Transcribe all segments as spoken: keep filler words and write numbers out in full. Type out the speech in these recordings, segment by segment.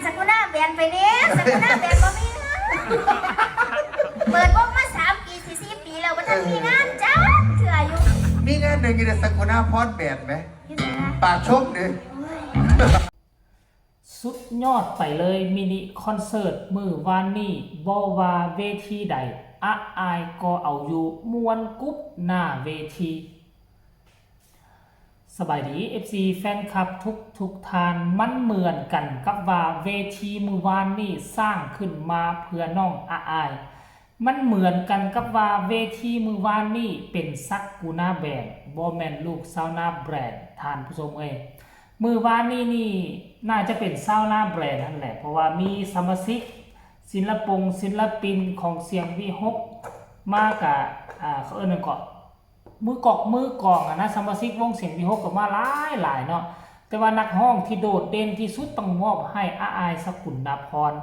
สกุณาแบนไปเนี่ย สกุณาแบนบ่มีงาน เปิดวงมาสามปีสี่สิบปีแล้วบ่ทันมีงานจักเทื่ออยู่ มีงานหนึ่งอยู่ในสกุณาพรแบนไหม อยู่ไหนนะ ปากชมดิ โอ้ย สุดยอดไปเลยมินิคอนเสิร์ตมื้อวานนี้ บ่ว่าเวทีใด อะอายก็เอาอยู่ ม่วนกุ๊บหน้าเวที สบายดี เอฟซี แฟนคลับทุกทุกท่าน มันเหมือนกันกับว่าเวทีมื้อวานนี้สร้างขึ้นมาเพื่อน้องอะอาย มันเหมือนกันกับว่าเวทีมื้อวานนี้เป็นสักกุณาแบน บ่แม่นลูกซาวนาแบรนด์ ท่านผู้ชมเอ้ย มื้อวานนี้นี่น่าจะเป็นซาวนาแบรนด์นั่นแหละ เพราะว่ามีสมาชิก ศิลปงศิลปินของเสียงวิหกมากะ อ่า เขาเอิ้นหยังเกาะ มือกอกมือกลองอะนะ สมาชิกวงเสียงวิหกก็มาหลายหลายเนาะ แต่ว่านักร้องที่โดดเด่นที่สุดต้องมอบให้อาอายสกุณาพร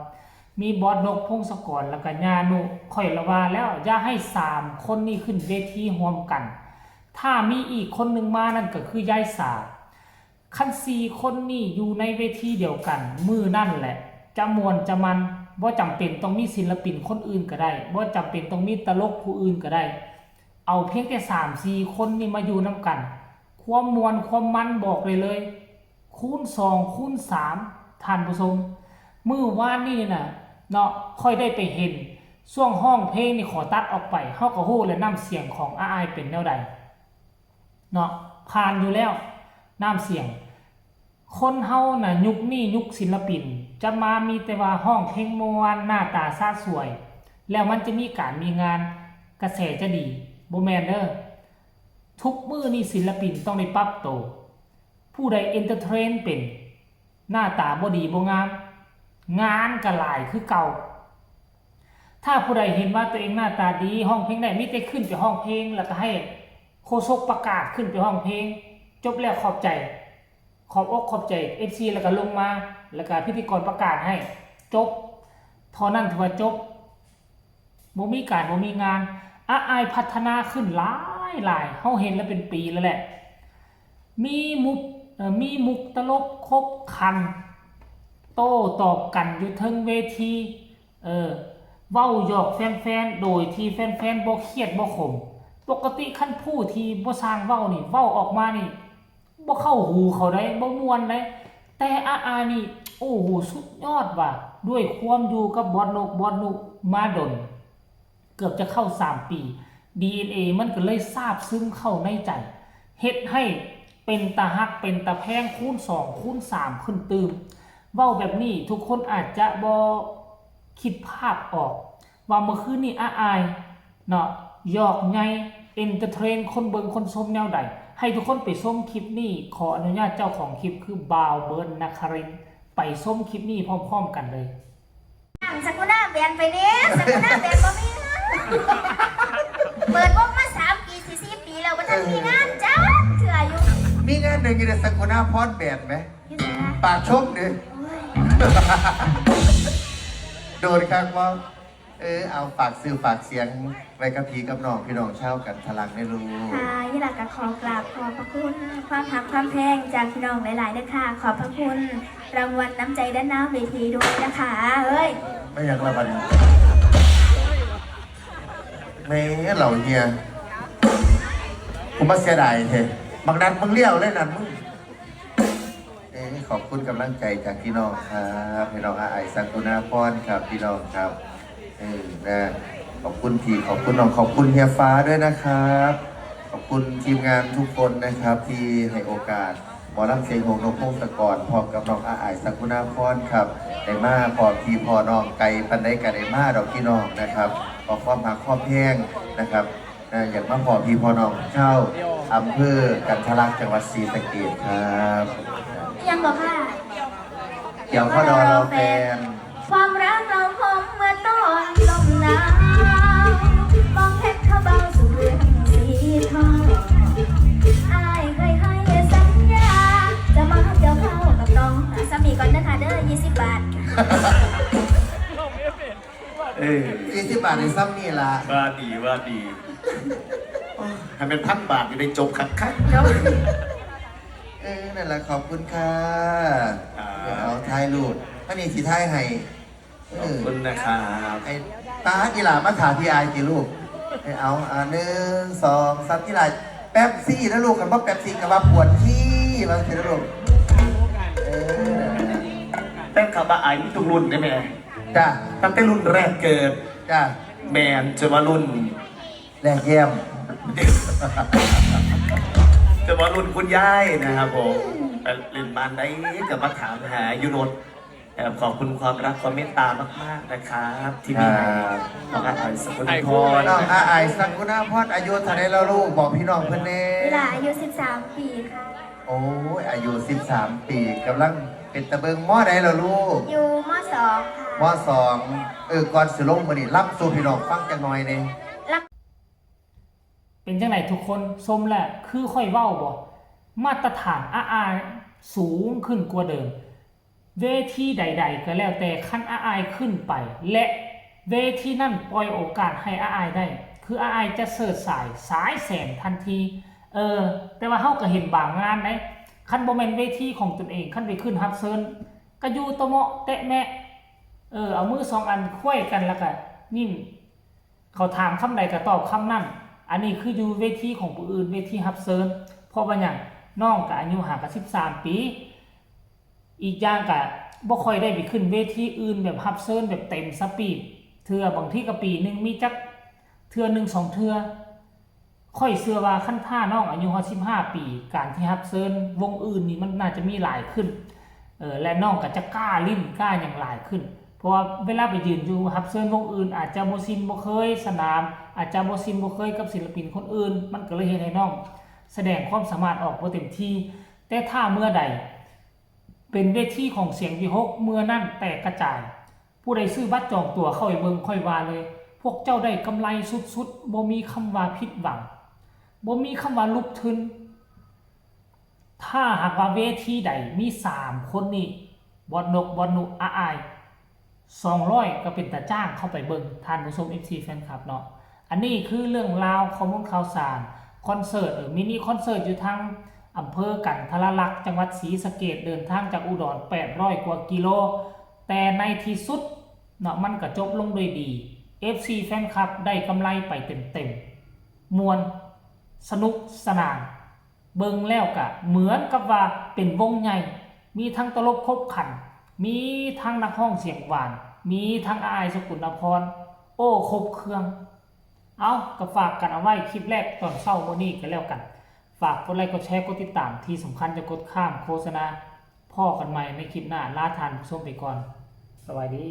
มีบอสนกพงศกร แล้วก็ญานุ ข้อยละว่าแล้วอย่าให้สามคนนี้ขึ้นเวทีร่วมกัน ถ้ามีอีกคนหนึ่งมานั่นก็คือยายสา คันสี่คนนี้อยู่ในเวทีเดียวกัน มื้อนั่นแหละ จะม่วนจะมัน บ่จำเป็นต้องมีศิลปินคนอื่นก็ได้ บ่จำเป็นต้องมีตลกผู้อื่นก็ได้ เอาเพียงแต่สามสี่คนนี้มาอยู่นำกัน ความม่วนความมันบอกได้เลย คูณสอง คูณสาม ท่านผู้ชม มื้อวานนี้น่ะ เนาะ ข้อยได้ไปเห็น ช่วงร้องเพลงนี่ขอตัดออกไป เฮาก็ฮู้แหละน้ำเสียงของอาอายเป็นแนวใด เนาะ ผ่านอยู่แล้ว น้ำเสียง คนเฮาน่ะยุคนี้ยุคศิลปิน จะมามีแต่ว่าร้องเพลงม่วน หน้าตาสะสวย แล้วมันจะมีการมีงาน กระแสจะดี บ่แม่นเด้อ ทุกมื้อนี้ศิลปินต้องได้ปรับโต ผู้ใดเอนเตอร์เทนเป็น หน้าตาบ่ดีบ่งาม งานก็หลายคือเก่า ถ้าผู้ใดเห็นว่าตัวเองหน้าตาดี ร้องเพลงได้ มีแต่ขึ้นไปร้องเพลง แล้วก็ให้โฆษกประกาศขึ้นไปร้องเพลง จบแล้วขอบใจ ขอบอกขอบใจ เอฟซี แล้วก็ลงมา แล้วก็พิธีกรประกาศให้ จบ เท่านั้นถือว่าจบ บ่มีการบ่มีงาน อาอายพัฒนาขึ้นหลายหลาย เฮาเห็นแล้วเป็นปีแล้วแหละ มีมุก เอ่อ มีมุกตลกขบขัน โต้ตอบกันอยู่เทิงเวที เออ เว้าหยอกแฟนๆ โดยที่แฟนๆ บ่เครียดบ่ขม ปกติคันผู้ที่บ่ซ่างเว้านี่ เว้าออกมานี่ บ่เข้าหูเขาได้ บ่ม่วนได้ แต่อาอายนี่ โอ้โห สุดยอดว่ะ ด้วยความอยู่กับบอสนก บอสนุมาดน เกือบจะเข้าสามปี ดีเอ็นเอ มันก็เลยซาบซึมเข้าในใจ เฮ็ดให้เป็นตาฮัก เป็นตาแพงคูณสอง คูณสาม ขึ้นตื่ม เว้าแบบนี้ทุกคนอาจจะบ่คิดภาพออก ว่าเมื่อคืนนี้อาอาย เนาะ หยอกไง เอนเตอร์เทนคนเบิ่งคนชมแนวใด ให้ทุกคนไปชมคลิปนี้ ขออนุญาตเจ้าของคลิปคือบ่าวเบิร์น นครินทร์ ไปชมคลิปนี้พร้อมๆ กันเลย สกุณาแบนไปเนี่ย สกุณาแบนบ่มีงาน เปิดวงมาสามปีสี่สิบปีแล้วบ่ทันมีงานจักเทื่ออยู่ มีงานหนึ่งอยู่ในสกุณาพรแบนไหม อยู่ไหนนะ ปากชมดิ โอ้ย โดนครับว่า เออ เอาฝากชื่อฝากเสียงไว้กับพี่กับน้อง พี่น้องชาวกันทะลักได้รู้ ค่ะ ยี่หลักก็ขอกราบขอบพระคุณความฮักความแพงจากพี่น้องหลายๆเด้อค่ะ ขอบพระคุณรางวัลน้ำใจด้านหน้าเวทีด้วยนะคะ เฮ้ย ไม่อยากละบัดนี้ แม่เหล่าเฮีย กูมาเสียดายแท้ บักนัดมึงเลี้ยวเลยนั่นมึง เอ้ย ขอบคุณกำลังใจจากพี่น้องครับ พี่น้องอาไอซักกุณาพรครับ พี่น้องครับ เออ นะ ขอบคุณพี่ ขอบคุณน้อง ขอบคุณเฮียฟ้าด้วยนะครับ ขอบคุณทีมงานทุกคนนะครับ ที่ให้โอกาสหมอลำเสียงหงส์นกพงศกร พร้อมกับน้องอาไอซักกุณาพรครับ ได้มาพอพี่พอน้อง ไกลปานใดก็ได้มาดอกพี่น้องนะครับ ขอความฮักความแพงนะครับ นะ อยากมาพอพี่พอน้องชาวอำเภอกันทะลัก จังหวัดศรีสะเกษครับ ยังบอกค่ะ เดี๋ยวข้อดอรอแฟน ความรักเราคงเหมือนต้นลมหนาว มองเห็นเขาเบาสู่เรื่องสีทอง อ้ายเคยให้สัญญา จะมาเกี่ยวเข้ากับตอง สามีก่อนนะคะเด้อ ยี่สิบบาท เออ ยี่สิบบาทในซ้ำนี่ละ ว่าดี ว่าดี ให้เป็นพันบาทอยู่ในจบคักคัก เออ นั่นแหละ ขอบคุณค่ะ ครับ เอาถ่ายรูป อันนี้สิท้ายให้ ขอบคุณนะครับ ไอ้ตาอีหลามาถามพี่อายติลูก ให้เอาอ่าหนึ่งสองสามอีหลา แป๊บซี่นะลูก กันว่าแป๊บซี่ก็ว่าปวดขี้มาสินะลูก เออ แฟนคลับว่าอายมีทุกรุ่นได้ไหม จ้ะ ตั้งแต่รุ่นแรกเกิด จ้ะ แมนจนว่ารุ่น แรกแย้ม จนว่ารุ่นคุณยายนะครับผมแต่เล่นบ้านได้กับมาถามหาอยู่รถนะครับขอบคุณความรักความเมตตามากๆนะครับ ที่มีให้ ครับ น้องอาอายสกุลพร น้องอาอายสกุณาพรอายุเท่าไหร่แล้วลูก บอกพี่น้องเพื่อนแน่ เวลาอายุ สิบสาม ปีค่ะ โอ้ยอายุ สิบสาม ปีกำลังเป็นตะเบิงมอใดแล้วลูก อยู่ ม.สอง ค่ะ ม.สอง เออก่อนสิลงมื้อนี้รับสู่พี่น้องฟังจักหน่อยแน่ เป็นจังไดทุกคนชมแล้วคือข้อยเว้าบ่ มาตรฐานอาอายสูงขึ้นกว่าเดิม เวทีใดๆก็แล้วแต่คันอาอายขึ้นไป และเวทีนั้นปล่อยโอกาสให้อาอายได้ คืออาอายจะเสิร์ชสายสายแสงทันที เออ แต่ว่าเฮาก็เห็นบางงานได๋ คันบ่แม่นเวทีของตนเอง คันไปขึ้นรับเชิญ ก็อยู่ตะเมาะแตะแมะ เออ เอามือสองอันไขว้กันแล้วก็ยิ้ม เขาถามคำใดก็ตอบคำนั้น อันนี้คืออยู่เวทีของผู้อื่น เวทีรับเชิญ เพราะว่าหยัง น้องก็อายุห่างกัน สิบสาม ปี อีกอย่างก็บ่ค่อยได้ไปขึ้นเวทีอื่นแบบรับเชิญแบบเต็มสปีด เทื่อบางทีก็ปีหนึ่งมีจักเทื่อหนึ่งสองเทื่อ ข้อยเชื่อว่าคันถ้าน้องอายุฮอด สิบห้า ปี การที่รับเชิญวงอื่นนี่มันน่าจะมีหลายขึ้น เออ และน้องก็จะกล้าลิ้นกล้าหยังหลายขึ้น เพราะว่าเวลาไปยืนอยู่รับเชิญวงอื่น อาจจะบ่ชินบ่เคยสนาม อาจจะบ่ชินบ่เคยกับศิลปินคนอื่น มันก็เลยเฮ็ดให้น้องแสดงความสามารถออกบ่เต็มที่ แต่ถ้าเมื่อใดเป็นเวทีของเสียงวิหคเมื่อนั้นแตกกระจาย ผู้ใดซื้อบัตรจองตั๋วเข้าไปเบิ่ง ข้อยว่าเลย พวกเจ้าได้กำไรสุดๆ บ่มีคำว่าผิดหวัง บ่มีคำว่าลุกทื่น ถ้าหากว่าเวทีใดมีสามคนนี้ บอสนก บอสนุ อาอาย สองร้อย ก็เป็นตาจ้างเข้าไปเบิ่ง ท่านผู้ชม เอฟซี แฟนคลับเนาะ อันนี้คือเรื่องราวข้อมูลข่าวสาร คอนเสิร์ต เออ มินิคอนเสิร์ตอยู่ทางอำเภอกันทรลักษณ์ จังหวัดศรีสะเกษ เดินทางจากอุดร แปดร้อย กว่ากิโล แต่ในที่สุดเนาะ มันก็จบลงด้วยดี เอฟซี แฟนคลับได้กำไรไปเต็มๆ ม่วน สนุกสนาน เบิ่งแล้วก็เหมือนกับว่าเป็นวงใหญ่ มีทั้งตลกครบครัน มีทั้งนักร้องเสียงหวาน มีทั้งอาอายสกุณาพร โอ้ ครบเครื่อง เอา ก็ฝากกันเอาไว้คลิปแรกตอนเช้ามื้อนี้ก็แล้วกัน ฝากกดไลค์กดแชร์กดติดตาม ที่สำคัญจะกดข้ามโฆษณา พ้อกันใหม่ในคลิปหน้า ลาท่านผู้ชมไปก่อน สวัสดี